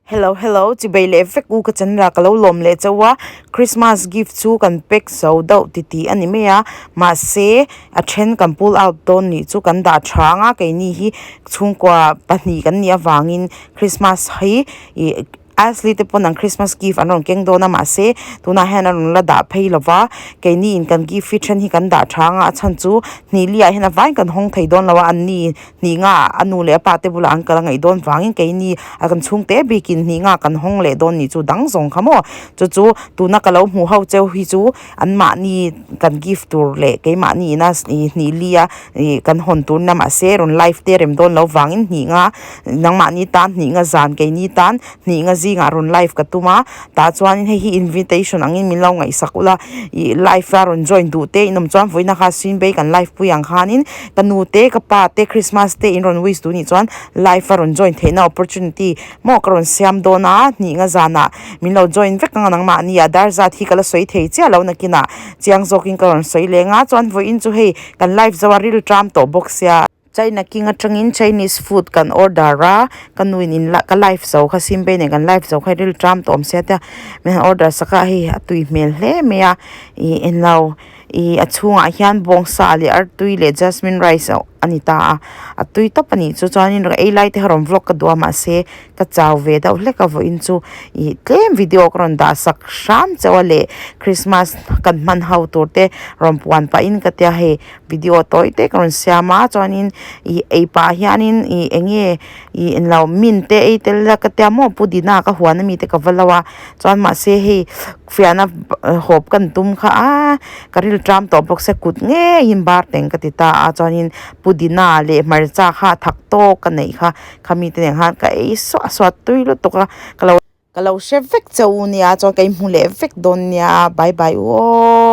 Hello hello chibei leh vek u ka channel ah ka lo lawm leh chauh a Christmas gift chu kan pack zo deuh ti tih a ni mai a mahse a then kan pull out dawn nih chu kan dah tha ang a keini hi chhungkua pahnih kan nih avangin Christmas hi ih Ashley te pawn an Christmas gift an rawn keng dawn a mahse tunah hian a rawn la dah phei lo va keini in kan gift hi then hi kan dah tha ang a a chhan chu hnih li ah hian a vaiin kan hawng thei dawn lo a an ni hnih nga a nu leh a pa te bulah an kal a ngaih dawn vangin keini a kan chhungte bikin hnih nga kan hawng leh dawn nih chu dang zawng kha maw chu chu tuna ka lo hmuh ho cheu hi chu an mahni kan gift tur leh keimahni ina ih hnih li a ih kan hawn tur na mahse rawn live te rem dawn lo vangin hnih nga nangmahni tan hnih nga zan keini tan hnih nga zingah rawn live ka tum a tah chuanin hei hi invitation angin min lo ngaihsak ula ih live a rawn join duh te in awm chuan vawiin kha Sinbei kan live pui ang khanin ka nu te ka pa te Christmas te in rawn wish duh nih chuan live a rawn join theihna opportunity maw ka rawn siam dawn a hnih nga zanah min lo join vek ang a nangmahni a dar zat hi ka la sawi thei chiah lo nakinah chiang zawkin ka rawn sawi leng a chuan vawiin chu hei kan live zo a ril ṭam tawh bawk sia. China King atangin Chinese food kan order a, ka nu in in ka live zo kha Simbei nen kan live zo kha ril ṭam tawh awm sia tia min han order sak a hei a tui hmel hle mai a ih englo ih a chhungah hian bawngsa leh artui leh jasmine rice a ni ta a, a tui tawp a nih chu chuanin ei lai te kha rawn vlog ka duh a mahse ka chau ve deuh hlek a vawiin chu ih tlem video ka rawn dah sak hram chauh a leh Christmas kan hman ho tur te rawn puan pahin ka tia hei. Video tawi te ka rawn siam a chuanin ih ei pah hianin ih eng nge ih englo mint te ei tel la ka tia maw pudina ka huan ami te ka va lo a chuan mahse hei fiahna hawp kan tum kha a ka ril ṭam tawh bawk sia kut ngeiin bar teng ka ti ta a chuanin pudina leh hmarcha kha a thak tawk ka neih kha khami te nen khan ka ei suah suah tui lutuk a ka lo. Ka lo hre vek che u nia chuan ka inhmu leh vek dawn nia bye bye u aw.